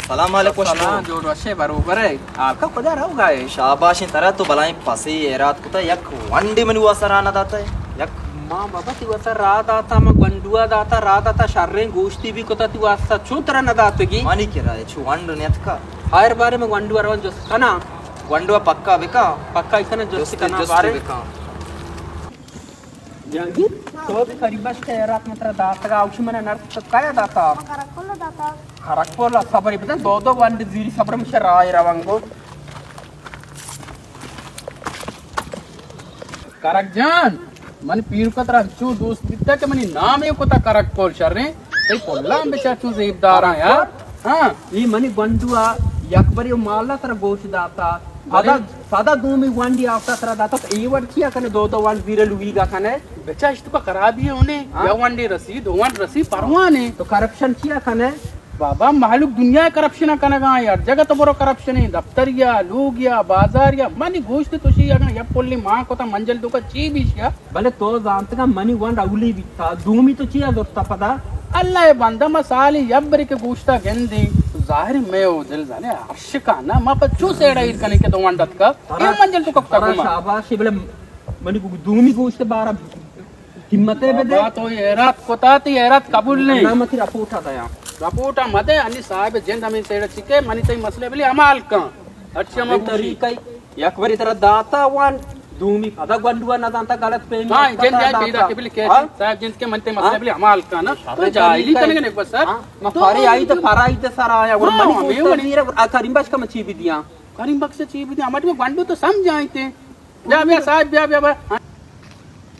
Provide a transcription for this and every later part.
سلام علیکم، وشبو۔ سلام، جوڑ وشے، بروبر ئے؟ آقا کجا روگا ئے؟ شاباش ایں ترا، تو بلائیں پسے ایراد کتا، یک ونڈے منی واسا راہ نہ داتا ئے۔ یک ما بابا تی واسا راہ داتا، ما گونڈوا داتا، راہ داتا، شریں گوشتے بی کتا تی واسا، چون ترا نہ داتگی؟ منی کرا ئے، چو ونڈ نیتکا۔ خیر بارے ما گونڈوا روان جست کنا۔ گونڈوا پکا بکا۔ پکا ایسا نہ جست جست، کنا جست بارے۔ بکا۔ جہانگیر، تو بھی قریب باش کہ رات مترا داتگا، اوشی منا نرس تو کایا داتا؟ کرک پولا داتا۔ کرک پولا، صبر بدن، دو دو ونڈ زیری، صبر مشے راہ روانگو۔ کرک جان، من پیرکا ترا انچو دوست بیتا کہ منی نام ئے کتا کرک پول، شریں، تئی پلان بچار چون زیبداراں یار۔ ہاں۔ ای منی گونڈوا یک بری مالا ترا گوش داتا۔ بلے۔ پدا، پدا دومی ونڈی آفتا ترا داتا، تو ای ونڈ چیا کنے دو دو ونڈ زیرے لویگا کنے؟ بچا، اشتو کا خرابی ہونے، ہاں؟ یا ونڈے رسی، دو ونڈ رسی، پروانے۔ تو کرپشن چیا کنے؟ بابا، مہلوک دنیا کرپشن کنگا یار۔ جگہ تو برو کرپشن، دفتریا، لوگیا، بازاریا۔ منی گوشت تو شی اگاں یک پلی ماں کتا منجل دوکا چی بیشیا؟ بلے تو زانتگا منی ونڈ اولی بیتا، دومی تو چیا زرتا پدا؟ اللہ اے بندہ، ما سالی یک بری کہ گوشتا گندی، ظاہر مئے او دل زانے عرش کا نا، ما پہ چو سیڑا ایر کنے کہ دو ونڈ اتکا، اے منجل تو کب ترا کما؟ شاباش، بلے منی گو-، دومی گوشت بارا قیمتے بدے۔ بابا، تو ایرات کتا، تی ایرات قبول نہیں۔ اللہ متی رپورٹ آتا یا۔ رپورٹ مدے، انی صاحب جند ہمیں سیڑا چکے، منی تئی مسئلے بلی عمال کن۔ ہرچی ہم طریقہ یک بری ترا داتا وان، دومی پدا گونڈوا نہ دانتا، غلط فہمی ہاں، جند ہے، پیدا کہ بلی کہتی، ہاں؟ صاحب جند کے من تے مسئلہ ہاں؟ بلی عمال کن نا۔ تو جاہلی کنگے نے بس سر۔ ہاں، ما تو پارے آئی تے پارا آئی تے سر آیا، اور ہاں، منی ہمیں گوشت ونی۔ زیر، آ، کریم بخش کا مچی بھی دیا۔ کریم بخش چی بھی دیا، مٹ میں گونڈو تو سمجھ آئی تے۔ بیا، بیا، صاحب، بیا، بیا، بیا۔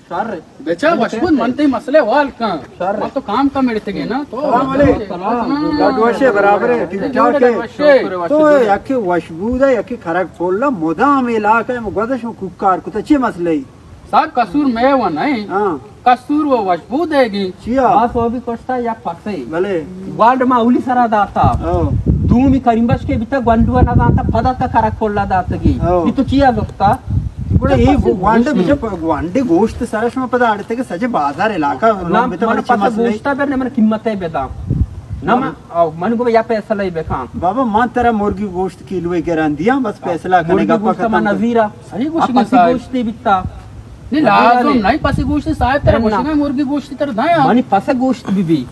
شر۔ بچا، وشبود، من تئی مسئلہ حوال کن۔ شر۔ من تو کام کم اڑتگے نا، تو سلام علیکم۔ سلام۔ گڈ وشے، برابر ہے، ٹھیک ٹھاک ہے۔ وشے۔ تو یکی وشبود ہے، یکی کرک پولا، مدام علاقہ میں گوزش و کوکار کتا، چی مسئلہ ہے؟ صاحب، قصور میں و نہیں۔ ہاں۔ قصور و وشبود ہے گی۔ چیا؟ بس وہ بھی کشتا یا پسے۔ بلے۔ گوانڈ ما اولی سرا داتا۔ او۔ دومی کریم بخش کے بیتا گونڈوا نہ داتا، پدا تا کرک پولا داتگی۔ او۔ یہ تو چیا زرتا؟ گڑا یہ گوانڈ بچا پ-، گوانڈ گوشت سرا شما پدا اڑتے کہ سجے بازار علاقہ نہ، لمبے تا من بڑی چی پسا مسئلہ ہے؟ گوشتا بر نہ من قیمت ہے بدام۔ نہ من، او، من گو یا فیصلہ ہی بکان۔ بابا، من ترا مرگی گوشت کیلو گران دیاں، بس فیصلہ کنے مرگی گپا گوشت ختم من کر۔ نظیرہ۔ صحیح گوشت اب پسی گوشتی بیتا۔ نہیں، لازم نہیں، پسی گوشتی صاحب ترا گوشت مرگی گوشتی ترا دایا۔ منی پس گوشت بی بی۔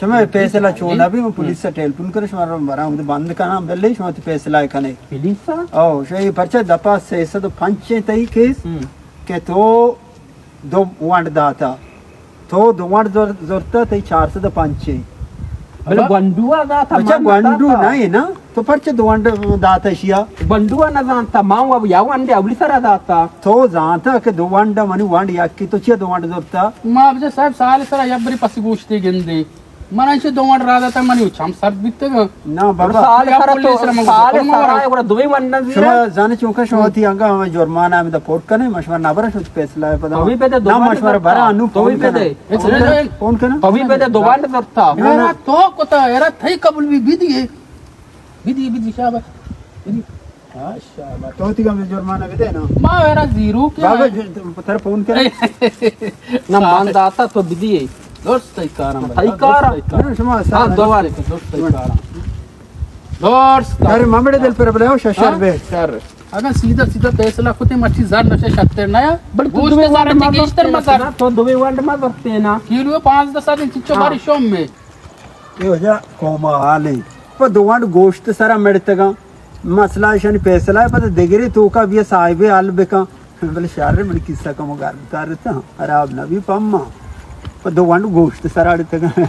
شما فیصلہ چون ابھی، من پولیس سے ٹیلیفون کرے، شما رو مرا ہم بند کنا، بلے شما تی فیصلہ کنے۔ پولیس؟ او، شما یہ پرچہ دپا سہ سد و پنچ تئی کیس، ہم۔ کہ تو دو وانڈ داتا۔ تو دو وانڈ زر-، زرتا، تئی چار سد و پنچ۔ بلے گونڈو داتا، بچا من گونڈو داتا۔ نہیں نا، تو پرچہ دو وانڈ داتا شیا؟ گونڈو نہ زانتا، ما و یا وانڈ اولی سرا داتا۔ تو زانتا کہ دو وانڈ منی وانڈ یکی، تو چیا دو وانڈ زرتا؟ ما بچا صاحب سال سرا یک بری پس گوشتی گندی۔ من ایشی دو وانڈ را داتا، منی چم سرد بیتگا۔ نا بابا۔ سال یا سرا پولیس تو، سرا من سال گفتگو سرا مارا۔ گڑا دوی وانڈ نہ زیرا۔ شما زانے چونکہ شما تی انگا ہمیں جرمانہ ہمیں دا پورٹ کنے، ما شما نبرا شما فیصلہ ہے پدا۔ توی پہ دے دو نا، ما وانڈ شما زرتا۔ برا انو توی فون پہ کنا۔ دے۔ فون کنا؟ توی پہ دے دو وانڈ زرتا۔ نا، نا۔ تو کتا، ایرا تھئی قبول بھی، بھی دیے۔ بھی دیے، بھی دیے، شاباش۔ بھی دیے۔ ہاں، شاباش۔ تو تیگا میں جرمانہ بدے نا۔ ما ایرا زیرو کیا بابا، ہے؟ جو تر فون کرے۔ نہ، مان داتا تو بدیے۔ درست تئی کارم بھائی۔ تئی کارم۔ درست تئی کارم۔ نہ، شما ہاں، سارا درست تئی کارم۔ درست تئی کارم۔ درست۔ یار، ممڑے دل پر بلاو، شر، شر ہاں؟ بے۔ شر۔ اگر سیدھا، سیدھا فیصلہ کتے، مرچی زر نشے شتر نیا۔ بل تو گوشت دوے زر وانڈ چی ما گیشتر برتے مزر۔ نا، تو دوے وانڈ ما برتے نا۔ کیلو پانزدہ سد چچو ہاں۔ باری شوم میں۔ اے وجہ قوم حال ہے۔ پر دو وانڈ گوشت سرا مڑتگاں۔ مسئلہ ایشانی فیصلہ ہے، پتہ دگرے توکا بیا صاحب حل بکن۔ بلے شر، من قصہ کمو گرم ترتا، خراب نبی پما۔ پر دو وانڈ گوشت سرا اڑتگاں۔